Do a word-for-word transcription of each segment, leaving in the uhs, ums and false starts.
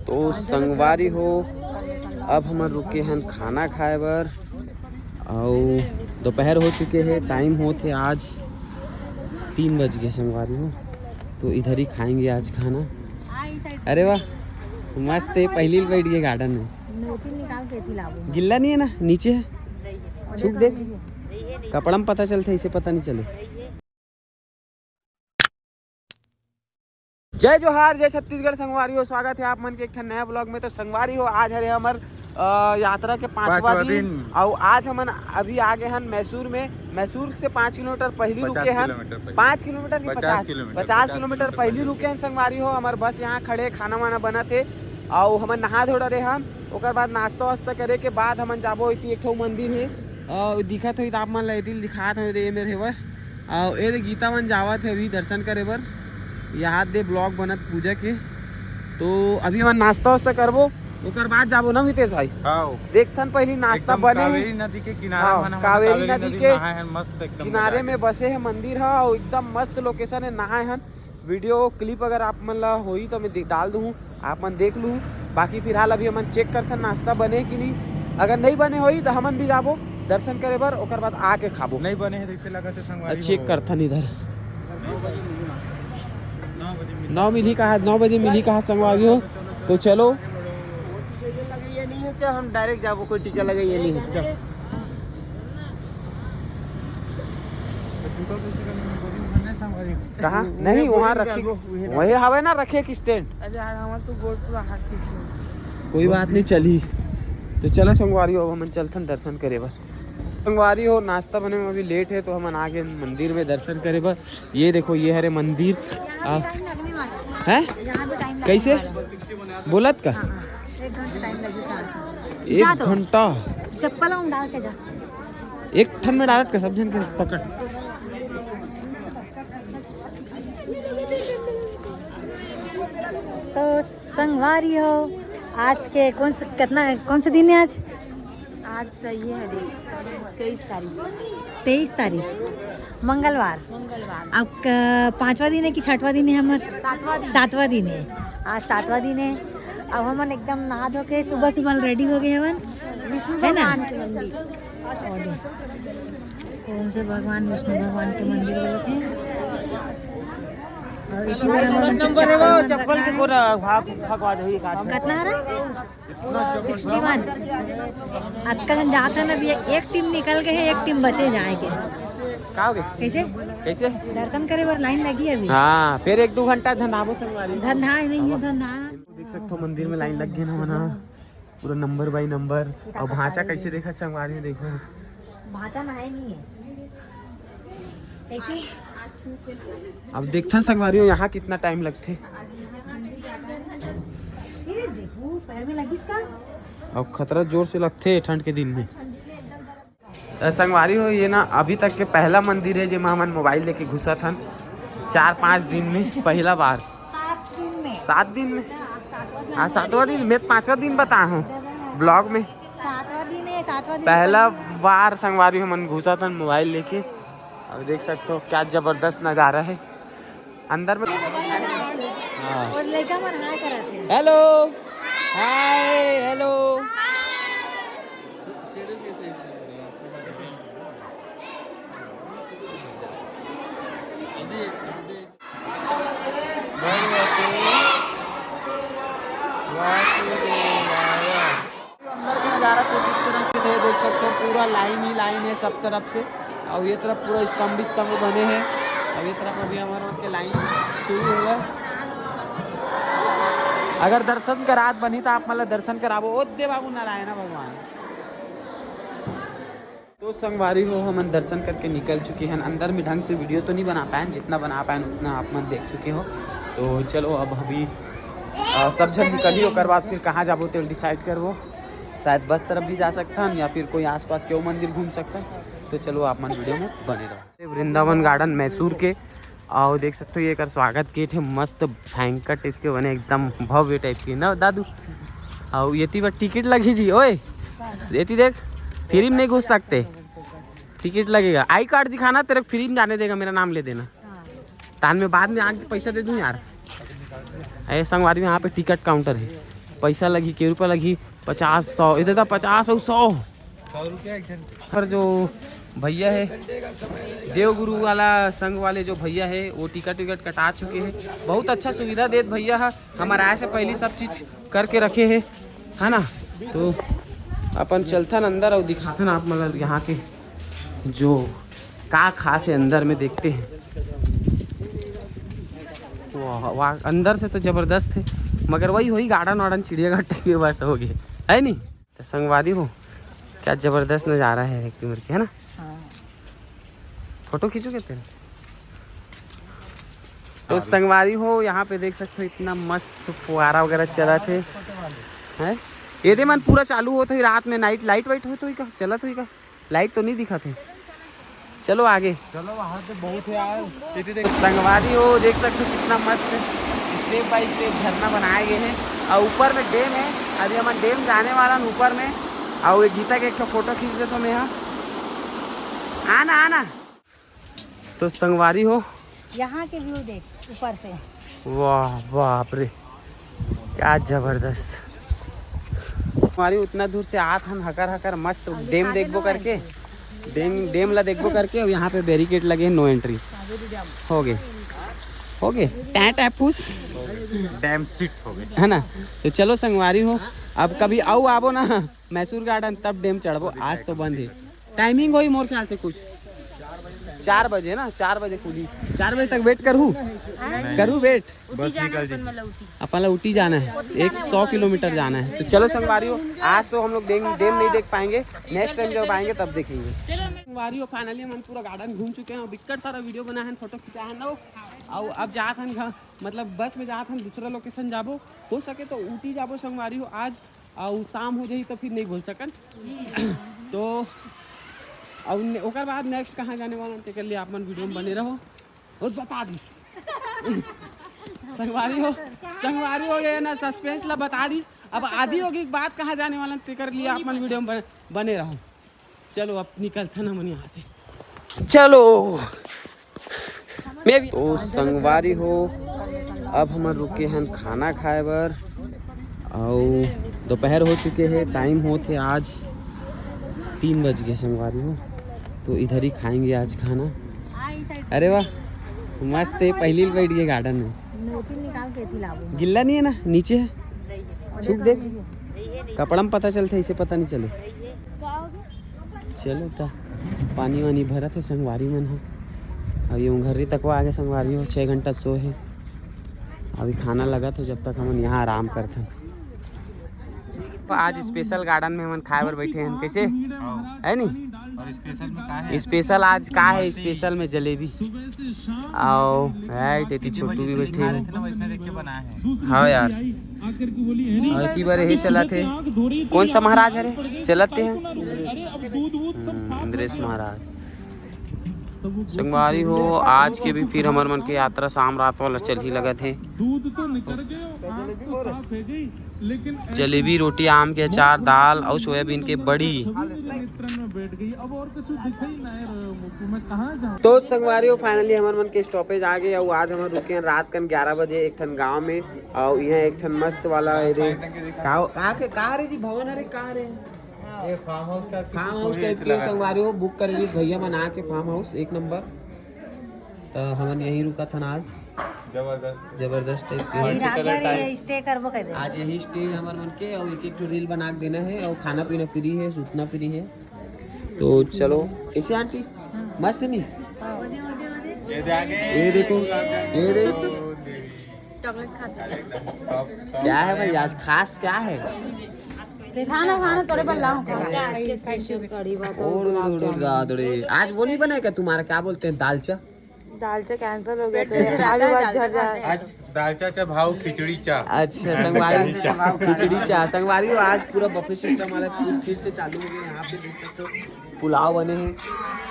तो संगवारी हो, अब हमन रुके हन खाना खाए बर, अउ दोपहर हो चुके हे, टाइम होत हे आज तीन बज गए संगवारी हो। तो इधर ही खाएंगे आज खाना। अरे वाह, मस्त हे, पहली बैठ गए गार्डन में। गिल्ला नहीं है ना, नीचे है, छू के देख, कपड़ा में पता चलता है, इसे पता नहीं चले। जय जोहार, जय छत्तीसगढ़ संगवारी हो, स्वागत है आप मन के एक ठन नया ब्लॉग में। तो संगवारी हो, आज हरे हमर अ, यात्रा के पांचवा पांचवा दिन, दिन। अउ आज हमन अभी आ गए हन मैसूर में। मैसूर से पांच किलोमीटर पहली पचास रुके हन। किलोमीटर पहली। पांच किलोमीटर की पचास पचास? किलोमीटर, पचास पचास किलोमीटर किलोमीटर पहली पहली रुके हन संगवारी हो। हमर बस यहाँ खड़े, खाना वाना बनत हे, अउ हमन नहा धो डरे हन। ओकर बाद नाश्ता वास्ता करे के बाद हमन जाबो इति एक ठो मंदिर हे, अउ दिखत होई त आप मन ला एती दिखात होई, ये मेर हेवय। अउ ए दे गीता मन जावत हे अभी दर्शन करे बर, याद दे ब्लॉग बनत पूजा के। तो अभी हमन नाश्ता वास्ता करबो, ओकर बाद जाबो ना मितेश भाई। हाँ। देखथन पहली नाश्ता एकदम बने हे। कावेरी नदी के किनारे हाँ, मन, हमन कावेरी कावेरी नदी नदी के नहाए हन, मस्त एकदम किनारे मजा आ में गया। बसे हे मंदिर ह, अउ एकदम मस्त लोकेशन हे, नहाए हन। वीडियो क्लिप अगर आप मन ला होई तो मैं दे-, डाल दूँ, आप मन देख लू। बाकी फिलहाल अभी हमन चेक करथन नाश्ता बने कि नहीं, अगर नहीं बने होई तो हमन भी जाबो दर्शन करे बर, ओकर बाद आके खाबो। नहीं बने हे तो इसे लगा से संगवारी चेक हो। करथन इधर। नौ बजे मिलही कहा, नौ बजे मिलही कहा संगवारी हो। तो चलो। ये नहीं है, चल हम डायरेक्ट जाबो, कोई टीका लगे ये नहीं है, चल। कहाँ? नहीं, वहाँ रखे, वही हवे ना, रखे एक स्टैंड। अरे यार, हमार तो गोड़ पूरा हाथ खींच ले। कोई बात नहीं, चली। तो चलो संगवारी हो, अब हमन चलथन दर्शन करे बर। संगवारी हो, नाश्ता बने में अभी लेट है, तो हमन आ गए मंदिर में दर्शन करे बर। ये देखो, ये हरे मंदिर। आ, है? कैसे? बोलत का? एक घंटा टाइम लगेगा। एक घंटा? चप्पल हम डाल के जा। एक ठन में डालत का, सब झन के पकड़। तो संगवारी हो, आज के कौन से, कितना, कौन से दिन है आज? आज सही है दीदी, तेईस तारीख। तेईस तारीख, मंगलवार। मंगलवार। अब क-, पांचवा दिन है कि छठवा दिन है हमर? सातवां दिन। सातवां दिन है। आज सातवां दिन है। अब हमन एकदम नहा धो के सुबह सुबह रेडी हो गए हवन, विष्णु है ना? भगवान के मंदिर। और कौन से भगवान? विष्णु भगवान के मंदिर बोलत हैं। और इतनी बड़ा बड़ा नंबर है वो, चप्पल के पूरा भाग, भगवा दो, ये काट। कितना आ रहा है? सिक्सटी वन। अतका जन जात हन, अभी एक टीम निकल गए है, एक टीम बचे जाए के। का हो गए? कैसे? कैसे? दर्शन करे बर लाइन लगी अभी। हाँ, फिर एक दो घंटा धंधाबो संगवारी। धंधा नहीं है, धंधा। देख सकते हो, मंदिर में लाइन लग गई ना, मना पूरा नंबर बाय नंबर। और भांचा कैसे देखा संगवारी में, देखो। भांचा नहाए नहीं है। कैसे? अब देखथन संगवारी हो, यहाँ कितना टाइम लगथे। ये देखो, पैर में लगिस का? अब खतरा जोर से लगथे ठंड के दिन में। अ, संगवारी हो, ये ना अभी तक के पहला मंदिर है जेमा हमन मोबाइल लेके घुसत हन चार पाँच दिन में, पहला बार। सात दिन में। सात दिन में? आज सातवां दिन, मैं तो पांचवा दिन बता हूँ ब्लॉग में। सातवां दिन है, सातवां दिन पहला बार संगवारी हमन घुसत हन मोबाइल लेके। अब देख सकते हो क्या जबरदस्त नज़ारा है अंदर में। हाँ। और लड़का मन हाय करत है। हेलो, हाय, हेलो। अंदर के नज़ारा कुछ इस तरह से देख सकते हो, पूरा लाइन ही लाइन है सब तरफ से। और ये तरफ पूरा स्तंभ ही स्तंभ बने हैं। और ये तरफ अभी हमारे मन के लाइन शुरू हुआ है। अगर दर्शन करात बनी तो आप मतलब दर्शन कराबो, ओ दे बाबू नारायण भगवान। तो संगवारी हो, हमन दर्शन करके निकल चुके हैं। अंदर में ढंग से वीडियो तो नहीं बना पाए, जितना बना पाए उतना आप मन देख चुके हो। तो चलो, अब अभी अ, सब झन निकली, ओकर बाद फिर कहाँ जाबो तेल डिसाइड करबो। शायद बस तरफ भी जा सकथन या फिर कोई आसपास के मंदिर घूम सकथन। तो चलो, आप मन वीडियो में बने रहो। वृंदावन गार्डन मैसूर के, अउ देख सकते हो ये एकर स्वागत गेट है, मस्त भयंकर टाइप के बने, एकदम भव्य टाइप के ना दादू। अउ एती बर टिकट लगही जी, ओए एती देख, फ्री में नहीं घुस सकते, टिकट लगेगा। आई कार्ड दिखाना, तेरे फ्री में जाने देगा, मेरा नाम ले देना। तान में बाद में आके पैसा दे दूँ यार। अरे संगवारी, यहाँ पे टिकट काउंटर है, पैसा लगही, के रुपया लगही? पचास, सौ, इधर तो पचास और सौ। सौ रुपया एक जन। पर जो भैया है, देवगुरु वाला संघ वाले जो भैया है, वो टिकट विकट कटा चुके हैं। बहुत अच्छा सुविधा देत भैया है, हमर आए से पहली सब चीज करके रखे हैं, है ना? तो अपन चलथन अंदर और दिखाथन आप मन ल यहाँ के जो का खास है अंदर में, देखते हैं। वाह वाह, अंदर से तो जबरदस्त है, मगर वही वही गार्डन वार्डन, चिड़ियाघर टाइप के बस हो गए, है नी? तो संगवारी हो, क्या जबरदस्त नज़ारा है एक नंबर के, है ना? हाँ। फोटो खींचोगे तेरे? तो संगवारी हो, यहाँ पे देख सकते हो इतना मस्त फुहारा वगैरह चलत है, हैं? ये दे मन पूरा चालू होत है रात में, नाइट लाइट वाइट होत होई का, चलत होई का? लाइट तो नहीं दिखत है। चलो आगे। चलो, वहाँ से बहुत है यार। ये देख। संगवारी हो, देख सकते हो कितना मस्त step by step झरना बनाए गए हैं। और ऊपर में डैम है, अभी हमन डैम जाने वाला हन ऊपर में। और ये गीता के एक ठो फोटो खींच देता हूँ मैं यहाँ। आना, आना। तो संगवारी हो, यहाँ के व्यू देख ऊपर से। वाह, बाप रे, क्या जबरदस्त। हमारी उतना दूर से आत हन, हकर हकर मस्त अभी डैम खाली देखबो ना करके, आए। डैम, डैम ला देखबो करके। अब यहाँ पे बैरिकेड लगे, नो एंट्री। कावेरी डैम। हो गए, हो गए, टैं टैं फूस। डैम सीट हो गए। है ना? तो चलो संगवारी हो, अब कभी आऊ आबो ना मैसूर गार्डन, तब डैम चढ़बो, आज तो बंद है। टाइमिंग होई मोर ख्याल से कुछ चार बजे ना, चार बजे खुली। चार बजे तक वेट करूँ, करूँ वेट? बस निकल जी। अपन ला ऊटी जाना है, एक सौ किलोमीटर जाना है। तो चलो संगवारी हो, आज तो हम लोग डैम, डैम नहीं देख पाएंगे, नेक्स्ट टाइम जब आएंगे तब देखेंगे। संगवारी हो, फाइनली हम पूरा गार्डन घूम चुके हैं और बिक्कट सारा वीडियो बना है, फोटो खिंचा है ना। और अब जात हन घर, मतलब बस में जात हन, दूसरा लोकेशन जाबो, हो सके तो ऊटी जाबो संगवारी हो आज, और शाम हो जाई तो फिर नहीं बोल सकन। तो और ने-, ओकर बाद नेक्स्ट कहाँ जाने वाला हन, तेकर लिए आप मन वीडियो में बने रहो। वो बता दी। संगवारी हो, संगवारी हो गए ना, सस्पेंस ला बता दी। अब आदि योगी के बाद कहाँ जाने वाला हन, तेकर लिए आप मन वीडियो में बने, बने रहो। चलो अब निकलथन हमन यहाँ से। चलो मैं भी। ओ संगवारी हो, अब हमन रुके हन खाना खाए बर, अउ दोपहर हो चुके हे, टाइम होत हे आज तीन बज गए संगवारी हो, तो इधर ही खाएंगे आज खाना। अरे वाह, मस्त है, पहली बैठ गए गार्डन में। मोती निकाल के थी लाबो। गिल्ला नहीं है ना, नीचे है, छू के देख, कपड़ा में पता चलता है, इसे पता नहीं चले। चलो त पानी वानी भरत हे संगवारी मन ह। अभी ओंघर्री तकवा आगे संगवारी हो, छः घंटा सो हे। अभी खाना लगत हे, जब तक हमन यहाँ आराम करथन। आज स्पेशल गार्डन में हमन खाए बर बैठे हन, कैसे है नी? और स्पेशल में का है? स्पेशल आज का है? स्पेशल में जलेबी। आओ, राइट, एती छोटू भी बैठे हैं। हाँ यार, और एती बार यही चलत हे। कौन सा महाराज हरे चलत हे? हम्म, इंद्रेश महाराज। संगवारी हो, आज के भी फिर हमर मन के यात्रा शाम रात वाला चलही लगत हे। जलेबी, रोटी, आम के अचार, दाल अउ सोयाबीन के बड़ी। तो संगवारी हो, finally हमर मन के stoppage आ गे अउ आज हमन रुके हन रात कन ग्यारह बजे एक ठन गांव में। अउ इहाँ एक ठन मस्त वाला एदे का, का के, का रे जी, भवन हरे, का रे? ये farm house type की farm house कुछ type के लगा है। संगवारी हो, book करे रहिस भैया मन आके farm house एक नंबर। त हमन यहीं रुकत हन आज। जबरदस्त। जबरदस्त type के। आज रात भर ये stay करबो कह दे। आज यहीं stay हमर मन के, अउ एक एक ठो reel बना के देना हे, अउ खाना पीना free हे, सुतना free हे। तो चलो, कैसे aunty? मस्त नहीं? ये दे आगे। ये देखो, ये देखो। चॉकलेट खाते। क्या है भाई, आज खास क्या है? खाना, खाना तोरे बर लाऊं। ओ रे रे रे रे। आज वो नहीं बनेगा तुम्हारा, क्या बोलते हैं, दालचा? दालचा cancel हो गया, तो आगे बात झड़ जाए। आज दालचा चा भाव खिचड़ी चा। अच्छा, संगवारी, खिचड़ी चा। संगवारी हो, आज पूरा buffet system वाला food फिर से चालू हो गया। यहाँ पे देख सकते हो, पुलाव बने हैं,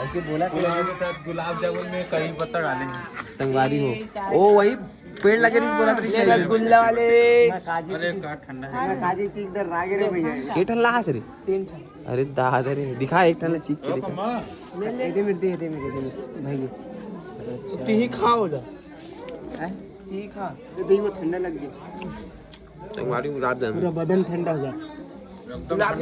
ऐसे बोला कि पुलाव के साथ गुलाब जामुन में करी पत्ता डालेंगे। संगवारी हो, ओ वही पेड़ लगे रहिस, बोला रहिस ये रसगुल्ला वाले। अरे का ठंडा है। काजी की इधर रागे रे भैया। के ठन लाहा रे? तीन ठन। अरे दादा रे, दिखा एक ठन चीख के दिखा। ले, ले। एदे मेरे, दे, एदे मेरे, एदे मेरे, भाई ने। अच्छा। ती ही खा हो जा। हैं? ती ही खा। अरे दही में ठंडा लग गया। संगवारी, गुलाब जामुन। पूरा बदन ठंडा हो जाता।